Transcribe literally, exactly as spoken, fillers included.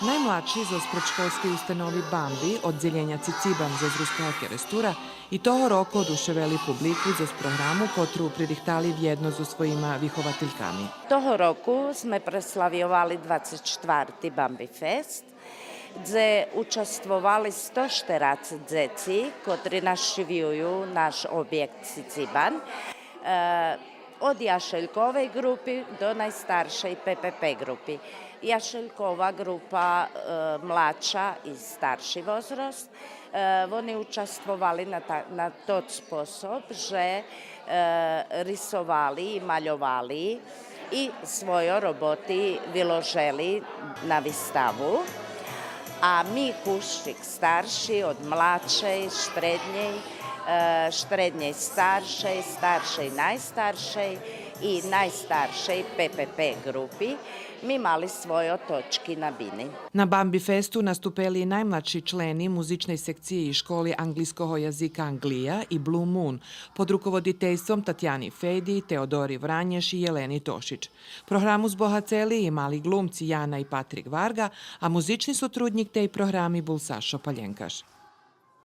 Наймладши зоз предшколскей установи Бамби, оддзелєня Цицибан зоз Руского Керестура, и того року одушевели публику зоз програму котру пририхтали вєдно зоз своїма виховательками. Того року зме преславйовали двацец штварти Бамби Фест, дзе участвовали сто штерацец дзеци, котри нащивюю наш обєкт Цицибан. Е, од яшельковей ґрупи до найстаршей П П П ґрупи. Яшелькова ґрупа, е, младша и старши возраст, е, вони участвовали на та-, на тот способ же, е, рисовали и мальовали и свойо роботи виложели на виставу. А ми кущик старши, од младшей, штреднєй, е, штреднєй старшей, старшей найстаршей и найстаршей П П П ґрупи, ми мали свойо точки на бини. На Бамби Фесту наступели и наймладши члени музичней секциї школи анґлийского язика Анґлия и Блу Мун под руководительством Татяни Фейди, Теодори Вранєш и Єлени Тошич. Програму збогацели и мали ґлумци Яна и Патрик Варґа, а музични сотруднїк тей програми бул Сашо Палєнкаш.